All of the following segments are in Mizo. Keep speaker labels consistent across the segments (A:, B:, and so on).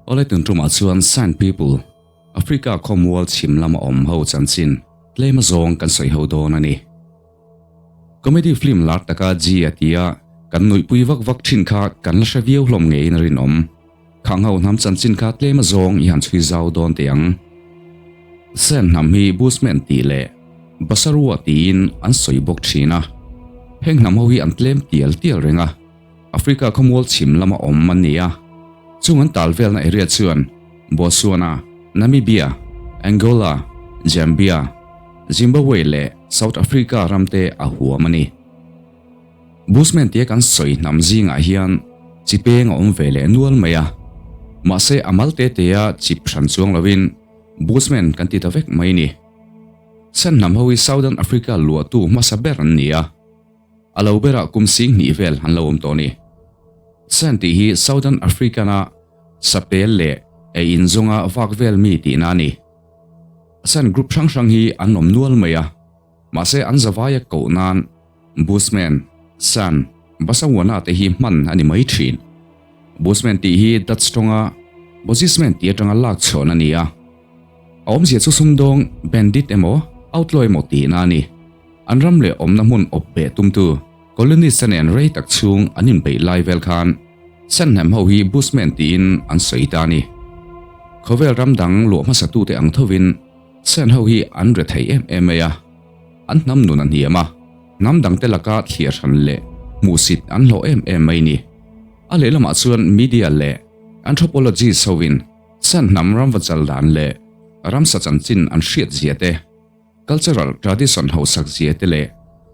A: Awle tun tumah chuan San People, Africa khawmual chhim lama awm ho chanchin tlem azawng kan sawi ho dawn a ni. Comedy film lar taka G a tia kan nuihpui vak vak thin kha kan la hre viau hlawm ngeiin a rinawm. Khang ho hnam chanchin kha tlem azawng i han chhui zau dawn teh ang. San hnam hi Bushman tih leh Basarua tiin an sawi bawk thin a. Heng hnam ho hi an tlem tial tial reng a. Africa khawmual chhim lama awm an ni a, chung an tal velna area chuan Botswana, Namibia, Angola, Zambia, Zimbabwe leh South Africa ramte a huam a ni. Bushman tia kan sawi hnam zingah hian chi peng a awm ve leh nual mai a, mahse a mal te tea chip hran chuang lovin Bushman kan ti ta vek mai ni. San hnam ho hi Southern Africa luahtu hmasa ber an ni a. A lo berah kum sing hnih vel an lo awm tawh a ni. San tih hi Southern African-a sapel leh ei in zawnga vak vel mi tihna a ni. San group hrang hrang hi an awm nual mai a, mahse an zavaia koh nan Bushman, San, Basawana te hi hman a ni mai thin. Bushman tih hi Dutch tawnga Bosjesman tih atanga lak chhawn a ni a. A awmzia chu sumdawng, bandit emaw, outlaw emaw tihna a ni. An ram leh awmna hmun awp beh tumtu colonist te nen rei tak chhung an inbeih lai vel khan Sandham ho hi Bushman tiin an sawi ta a ni. Khawvel ram dang luah hmasatute ang thovin Sand ho hi an re thei em em mai a, an hnam nun a hniam a, hnam dangte laka thliar hran leh hmuhsit an hlawh em em mai ni. A lehlamah chuan media leh anthropologist hovin Sand hnam ramvachal dan leh ramsa chanchin an hriat zia te, Cultural tradition hausak zia te leh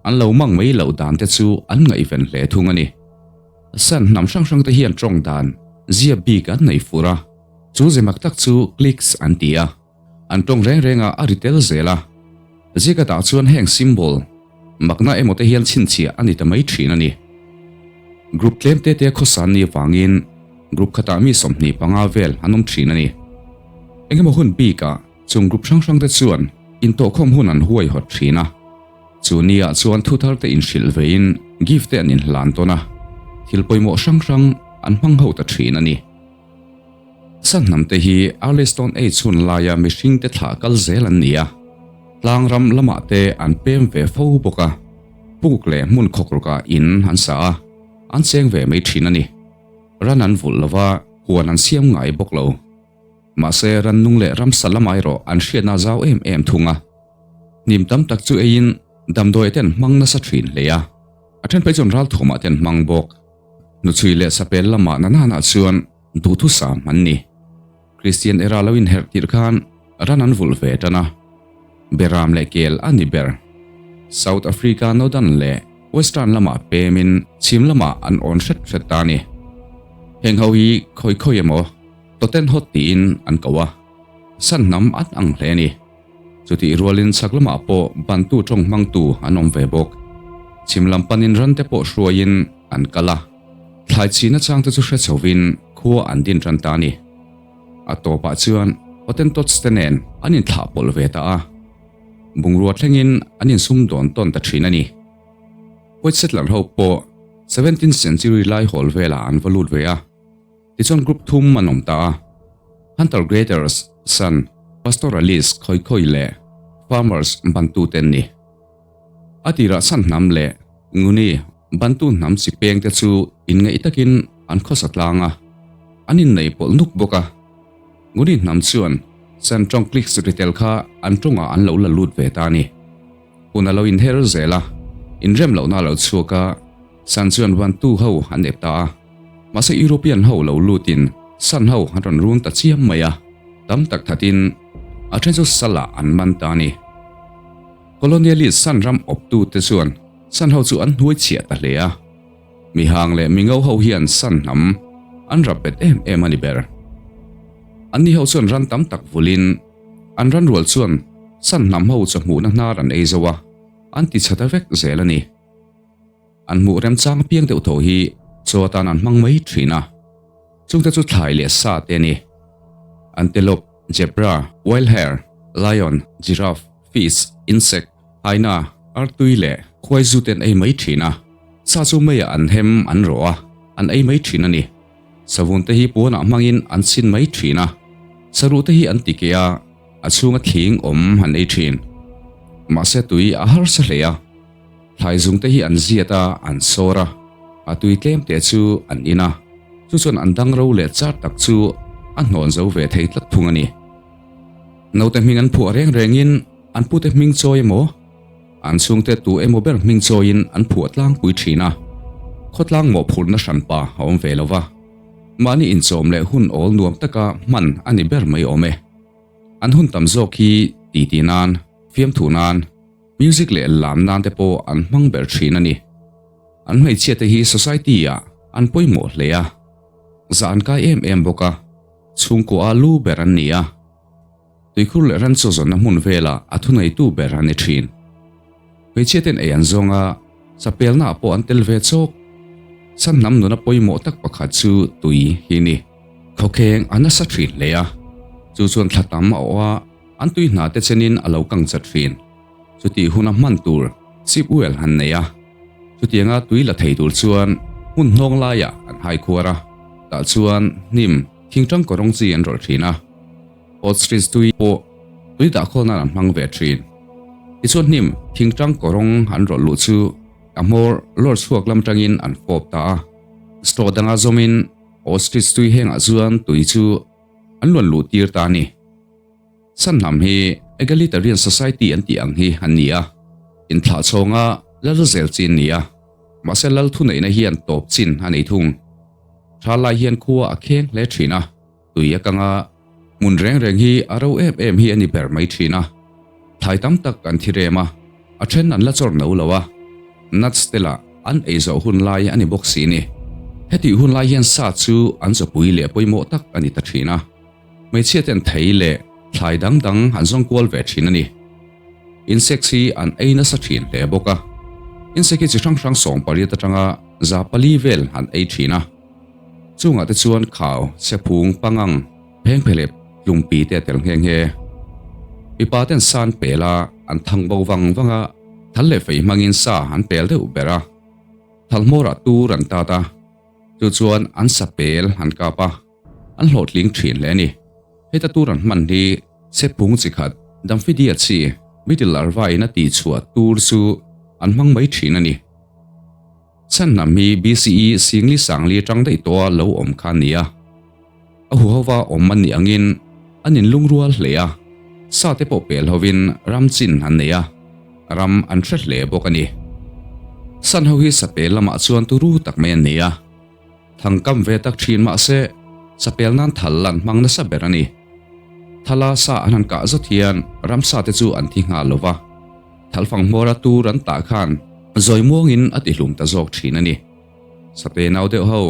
A: an lo mang mai loh dan te chu an ngaihven hle thung a ni. San hnam hrang hrang te hian tawng dan zia bik an nei fur a, chu ze mak tak chu clicks an ti a, an tawng reng reng a a ri tel zel a. Zika tah chuan heng symbol makna emaw te hian chhinchhiah a ni ta mai thin a ni. Group tlem te te khawsan ni avangin group khatah mi 25 vel an awm thin a ni. Engemaw hun bikah Chung group hrang hrang te chuan intawhkhawm hun an huaihawt thin a, chu ni ah chuan thu thar te inhrilh vein gift te an inhlan tawn a, thil pawimawh hrang hrang an hmang ho ta thin a ni. Sanhnam te hi Early Stone Age hun laia mihring te thlah kal zel an ni a, tlang ram lamah te an pem ve fo bawk a, puk leh hmun khawkrawkah in an sa a, an cheng ve mai thin a ni. Ran an vulh lova, huan an siam ngai bawk lo. Mahse, rannung leh ramsa lamah erawh an hriatna a zau em em thung a. Hnim tam tak chu eiin damdawi te an hmang nasa thin hle a, a then phei chuan ralthuamah te an hmang bawk. Hnuchhui leh sapel lamah nanana chuan duhthusam an ni. Kristian era lo inherh tirh khan ran an vulh ve tan a, Beram leh kel a ni ber. South Africa Northern leh Western lamah pemin chhim lamah an awn hret hret ta a ni. Heng ho hi khawi khawi emaw Toten hawt tiin an ko a, san hnam an ang hle a ni. Chutih rualin chhak lamah pawh bantu tawng hmangtu an awm ve bawk. Chhim lam panin rante pawh hruaiin an kal a, thlai chhina changte chu hre chhovin khua an din tan ta a ni. A tawpah chuan Hottentots te nen an inthlah pawlh ve ta a, bungrua thlengin an insumdawn tawn ta thin a ni. White settler ho pawh seventeenth century lai hawl velah an va lut ve a. Tichuan group thum an awm ta a, Hunter Gatherers, San, Pastoralists, Khoikhoi leh Farmers bantu te an ni. A tirah San hnam leh Nguni bantu hnam chi peng te chu inngeih takin an khawsa tlang a, an inneih pawlh nuk bawk a. Nguni hnam chuan San tawng clicks ritel kha an tawngah an lo la lut ve ta a ni. Hun a lo inher zel a, inrem lohna a lo chhuak a, San chuan bantu ho an ep ta a. Mahse European ho lo lutin San ho an rawn run ta chiam mai a, tam tak thatin a then chu salah an man ta a ni. Colonialist San ram awptute chuan San ho chu an hnuai chhiah ta hle a, mihang leh mingo ho hian San hnam an rap bet em em a ni ber. Anni ho chuan ran tam tak vulin an ran rual chuan San hnam ho chawhmuhna hnar an ei zo a, an ti chha ta vek zel a ni. An hmuh remchang apiang deuh tho hi chaw atan an hmang mai thin a, chungte chu thlai leh sa te a ni. Antelope, zebra, wild hare, lion, giraffe, fish, insect, hyena, Artui leh khuaizu te an ei mai thin a, sa chu meiah an hem an rawh a, an ei mai thin a ni. Savun te hi puanah hmangin an chhin mai thin a, saruh te hi an ti keh a, a chhunga thing awm an ei thin. Mahse tui a harsa hle a, thlai zung te hi an ziat a, an sawr a, a tui tlem te chu an in a, chu chuan an dang ro leh char tak chu a hnawn zo ve thei tlat thung a ni. Naute hming an phuah reng rengin an pute hming chawi emaw, An chhungte tu emaw ber hming chawiin an phuah tlangpui thin a, khawtlang mawhphurhna hranpa a awm ve lo va, mahni inchawm leh hun awl nuam taka hman a ni ber mai awm e. An hun tam zawk hi titi nan, fiamthu nan, music leh lam nan te pawh an hmang ber thin a ni. An hmeichhiate hi society-ah an pawimawh hle a, zah an kai em em bawk a, chhungkua lu ber an ni a. Tuikhur leh ran chaw zawnna hmun velah a thuneitu ber a ni thin. Hmeichhia ten ei an zawng a, chapelna ah pawh an tel ve chawk. San hnam nuna pawimawh tak pakhat chu tui hi ni. Khawkheng a nasa thin hle a, chu chuan thla tam a awh a, an tui hna te chenin a lo kang chat thin. Chutih huna hman tur chip well han nei a, chutianga tui la thei tur chuan hmun hnawng laiah an hai khuar a, tah chuan hnim thingtang kawrawng chi an rawlh thin a. Ostrich tui pawh tui dah khawl nan an hmang ve thin. Tichuan hnim thingtang kawrawng an rawlh luh chu a hmawr lawr chhuak lam tangin an fawp ta a. Straw danga zawmin ostrich tui hengah chuan tui chu an luan luh tir ta a ni. Sanhnam hi Egalitarian Society an tih ang hi an ni a, inthlah chhawnga lal zel chin ni a, mahse lal thuneihna hian tawp chin a nei thung. Tha lai hian khua a kheng hle thin a. Tui a kang a, hmun reng reng hi a ro em em hi a ni ber mai thin a. Thlai tam tak an thi rem a, a then an la chawr no lo a. Nuts te lah an ei zawh hun lai a ni bawk si ni. Hetih hun lai hian sa chu an chawpui leh pawimawh tak a ni ta thin a. Hmeichhia ten thei leh thlai dang dang an zawng kual ve thin a ni. Insects hi an ei nasa thin hle bawk a. Insect hi chi hrang hrang 18 atanga 400 vel an ei thin a. Chungah te chuan khau, sephung, pangang, phengphelep, tlumpi te a tel nghe nghe. Mipa ten sa an pel a, an thang bo vang vang a, thal leh fei hmangin sa an pel deuh ber a. Thal hmawrah tur an tat a, chu chuan an sa pel an kap a, an hlawhtling thin hle a ni. Heta tur an hman hi sephung chi khat, Damphidia chi, middle larva in a tihchhuah tur chu an hmang mai thin a ni. Chhanhnam hi BCE Singli Sangli atang daih tawha lo awm kha a ni a. A huhova awm an nih angin an inlungrual hle a, sa te pawh pel hovin ram chin an nei a, ram an hre hle bawk a ni. San ho hi sapel lamah chuan turu tak mai an ni a, thangkam ve tak thin mah se sapel nan thal an hmang nasa ber a ni. Thala sa an han kah zat hian ramsa te chu an thi nghal lo va. Thalfang hmawra tur an tah khan zawi muangin a tihlum ta zawk thin a ni. Sate nau deuh ho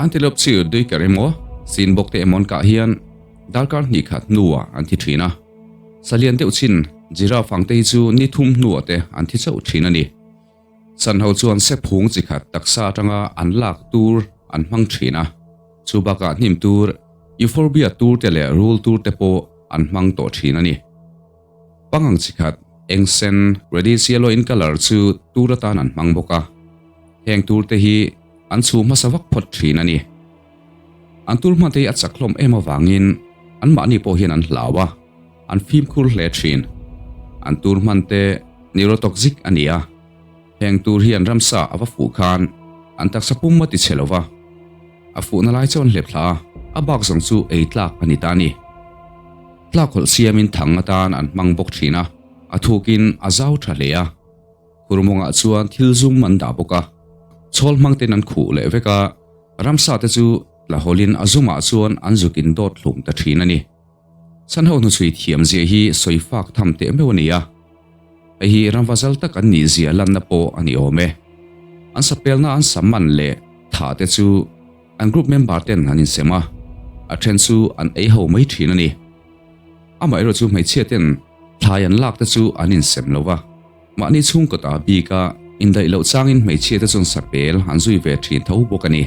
A: antelope chu duiker emaw sin bawk te emaw an kah hian darkar hnih khat hnuah an thi thin a. Salian deuh chin giraffe ang te hi chu ni thum hnuah te an thi chauh thin a ni. San ho chuan sephung chi khat taksa atanga an lak tur an hmang thin a, chu bakah hnim tur, euphorbia tur te leh rul tur te pawh an hmang tawh thin a ni. Pangang chi khat, eng sen, reddish yellow in colour chu tur atan an hmang bawk a. Heng tur te hi an chhu hmasa vak phawt thin a ni. An tur hman te hi a chak hlawm em avangin anmahni pawh hian an hlau a, an fimkhur hle thin. An tur hman te neurotoxic a ni a, heng tur hian ramsa a va fuh khan an taksa pum a ti chhe lo va, a fuhna lai chuan hlep thla a, a bak zawng chu ei tlak a ni ta a ni. Tlak hawlh siamin thang atan an hmang bawk thin a, a thukin a zau tha hle a. Khurmawngah chuan thil zum an dah bawk a, chhawl hmang ten an khuh leh vek a, ramsa te chu tla hawlhin a zumah chuan an zukin dawt hlum ta thin a ni. Sanho hnuchhui thiam zia hi sawi fak tham teh meuh a ni a, hei hi ramva zal tak an nih zia lanna pawh a ni awm e. An sapelna an sam man leh thah te chu An group member ten an insem a, a then chu an ei ho mai thin a ni. Amaherawh chu hmeichhia ten thlai an lak te chu an insem lo va, mahni chhungkaw ta bika indaih loh changin hmeichhia te chuan sapel an zui ve thin tho bawk a ni.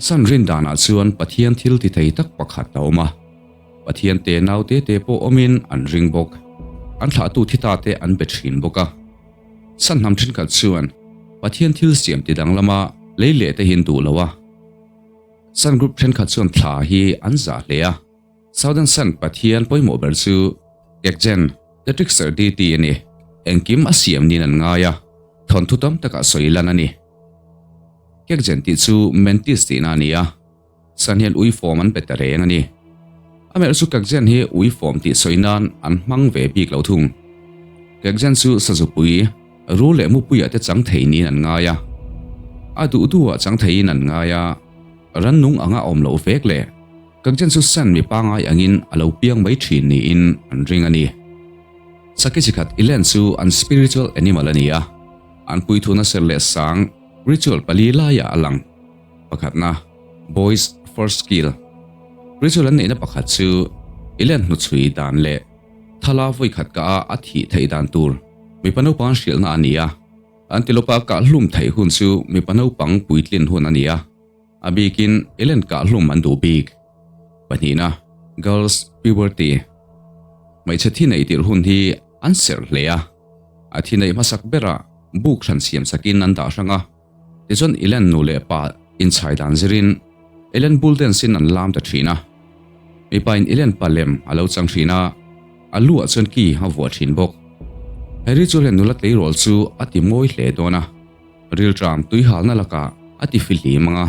A: San rin danah chuan Pathian thil ti thei tak pakhat a awm a, Pathian te nau te te pawh awmin an ring bawk. An thlahtu thi ta te an be thin bawk a. San hnam thenkhat chuan Pathian thil siam ti danglama lei leh te hi an duh lo a. San group thenkhat chuan thla hi an zah hle a. Southern San Pathian pawimawh ber chu Kekjen, the trickster deity a ni. Engkim a siam niin an ngai a, thawnthu tam takah sawi lan a ni. Kekjen tih chu Mantis tihna a ni a. San hian uifawm an pe ta reng a ni. Amaherawhchu chu Kekjen hi uifawm tih sawi nan an hmang ve bik lo thung. Kekjen chu sazupui, rul leh mupuiah te chang thei niin an ngai a. A duh duhah chang theiin an ngai a, rannung anga awm loh vek leh Kekjen chu San mi pangai angin a lo piang mai thin niin an ring a ni. Saki chi khat Ilen chu an spiritual animal a ni a, an puithuna ser leh sang ritual pali laiah a lang. Pakhatna, Boys First Kill. Ritual an neihna pakhat chu Ilen hnuchhui dan leh thala vawi khat kah a a thih theih dan tur mipa naupang hrilhna a ni a. Antelope a kah hlum theih hun chu mipa naupang puitlin hun a ni a, a bikin Ilen kah hlum an duh bik. Pahnihna, Girls Puberty. Hmeichhe thi neih tirh hun hi an serh hle a, a thi neih hmasak berah buk hran siam sakin an dah hrang a. Tichuan Elen nu leh pa inchhai dan zirin Elen bul dance in an lam ta thin a. Mipa in Elen pa lem a lo chang thin a, a lu ah chuan ki a vuah thin bawk. Harry chu hian nula tleirawl chu a ti mawi hle dawn a, rilṭam tuihalna lakah a ti fihlim ang a,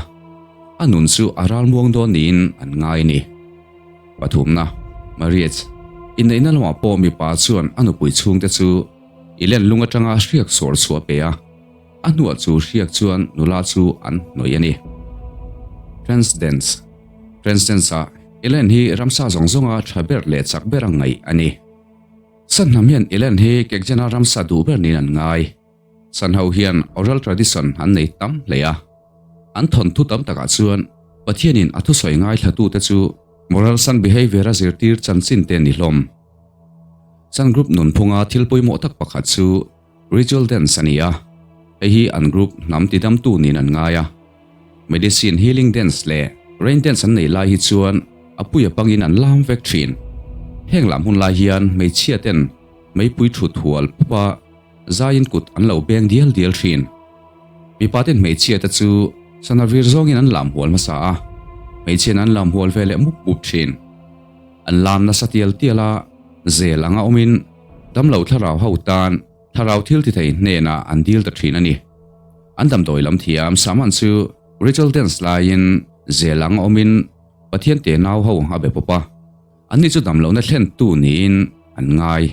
A: a nun chu a ralmuang dawn niin an ngai a ni. Pathumna, Marriage, inneihna lamah pawh mipa chuan a nupui chhungte chu Elen lung atanga hriak sawr chhuah pe a. A hnuah chu hriak chuan nula chu an hnawih a ni. Trans Dance Trans Dance ah Ellen hi ramsa zawng zawnga tha ber leh chak ber a ngaih a ni. Sanhnam hian Ellen hi Kekjana ramsa duh ber niin an ngai. Sanho hian oral tradition an nei tam hle a. An thawnthu tam takah chuan Pathianin a thusawi ngaithlatute chu moral san behavior a zirtir chanchin te ni hlawm. San group nunphunga thil pawimawh tak pakhat chu Ritual dance a ni a, hei hi an group hnam tidamtu niin an ngai a. Medicine healing dance leh rain dance an nei lai hi chuan a pui a pangin an lam vek thin. Heng lam hun lai hian hmeichhia ten meipui thut hual pup a, zaiin kut an lo beng dial dial thin. Mipa ten hmeichhia te chu sana vir zawngin an lam hual hmasa a, hmeichhiain an lam hual ve leh mup mup thin. An lam nasa tial tial a, zel anga awmin Damlo thlarau ho tan thlarau thil ti thei hnenah an dil ta thin a ni. An damdawi lam thiam Saman chu ritual dance laiin zel ang awmin Pathian te nau ho a be pawp a, anni chu damlohna thlentu niin an ngai.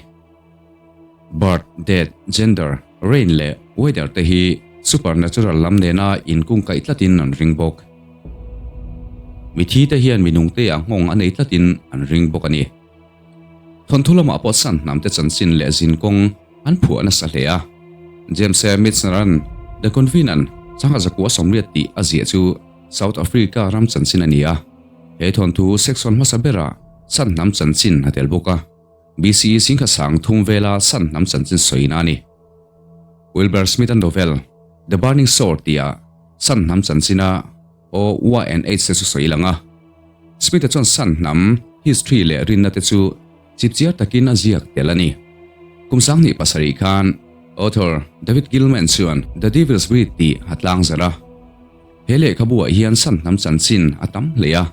A: Birth, death, gender, rain leh weather te hi supernatural lam nena inkungkaih tlatin an ring bawk. Mithi te hian minungte ah nghawng a nei tlatin an ring bawk a ni. Thawnthu lamah pawh San hnamte chanchin leh zin kawng an phuah nasa hle a. James A. Michener-a'n The Convenant sangha zakua 80 tih a ziah chu South Africa ram chanchin a ni a. He thawnthu section hmasa berah San hnam chanchin a tel bawk a. BCE singkha sang thum vela San hnam chanchin sawina a ni. Wilbur Smith-a novel The Burning Sword tihah San hnam chanchina O YNH te chu sawi lang a. Smith-a chuan San hnam history leh rinna te chu chipchiar takin a ziak tel a ni. Kum 27 khan author David Gilman chuan The Devil's Breed tih a tlang zarh a. He lehkhabu ah hian San hnam chanchin a tam hle a.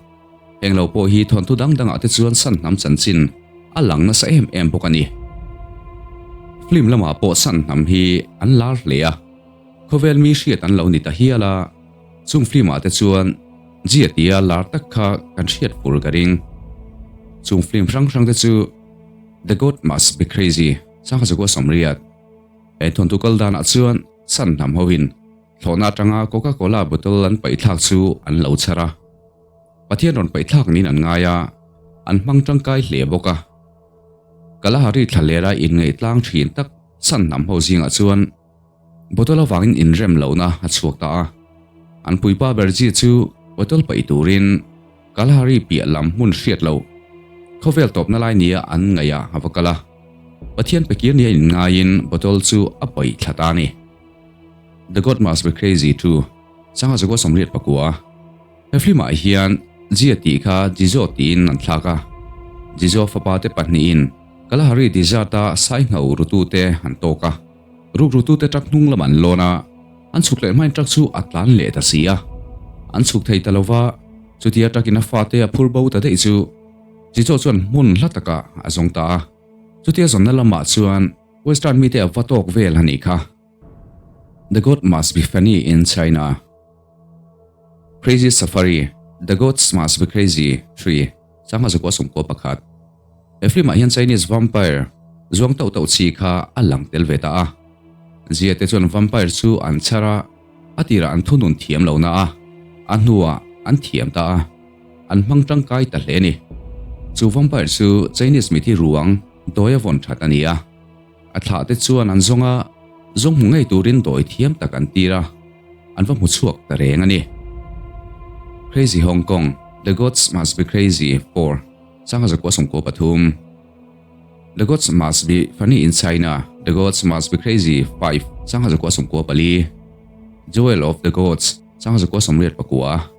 A: Heng lo pawh hi thawnthu dang dangah te chuan San hnam chanchin a lang nasa em em bawk a ni. Film lamah pawh San hnam hi an lar hle a. Khawvel mi hriat an lo ni ta hial a. Chung film ah te chuan Jia tia lar tak kha kan hriat fur ka ring. Chung film hrang hrang te chu The Goat Must Be Crazy, Sangha Zakua 80. He thawnthu kal danah chuan San hnam hoin thlawhna atanga Coca Cola bottle an paih thlak chu an lo chhar a. Pathian rawn paih thlak niin an ngai a, an hmang tangkai hle bawk a. Kalahari thlalera inngaih tlang thin tak San hnam ho zingah chuan Bottle avangin inrem lohna a chhuak ta a. An puipa ber chi chu bottle paih turin Kalahari piah lam hmun hriat loh khawvel tawpna lai nia an ngaih ah a va kal a. Pathian pekir nia inngaiin bottle chu a paih thla ta a ni. The God Must Be Crazy Too, Sangha Zakua 89. He film ah hian Jia tih kha Jizo tiin an thlak a. Jizo fapa te pahnihin Kalahari Desert-a saingho rutute an tawk a. Rukrutute truck hnung lam an lawn a, an chhuk leh hmain truck chu a tlan leh ta si a. An chhuk thei ta lo va, chutia truck in a fate a phur bo ta daih chu Zico chuan hmun hla takah a zawng ta a. Chutia zawnna lamah chuan Western mite a va tawk vel a nih kha. The God Must Be Funny in China. Crazy Safari, The Gods Must Be Crazy, 3, Sangha Zakua Sawmkua pakhat. He film-ah hian Chinese vampire zuang tauh tauh chi kha a lang tel ve ta a. Zia te chuan vampire chu an chhar a, a tirah an thunun thiam lo na a, a hnuah an thiam ta a, an hmang tangkai ta hle a ni. Chu vampire chu Chinese mithi ruang dawi a vawn that a ni a. A thlah te chuan an zawng a, zawng hmu ngei turin dawi thiam tak an tir a, an va hmu chhuak ta reng a ni. Crazy Hong Kong, The Gods Must Be Crazy, 4, Sangha Zakua Sawmkua pathum, The Gods Must Be Funny in China, The Gods Must Be Crazy, 5, Sangha Zakua 94, Jewel of the Gods, Sangha Zakua 84.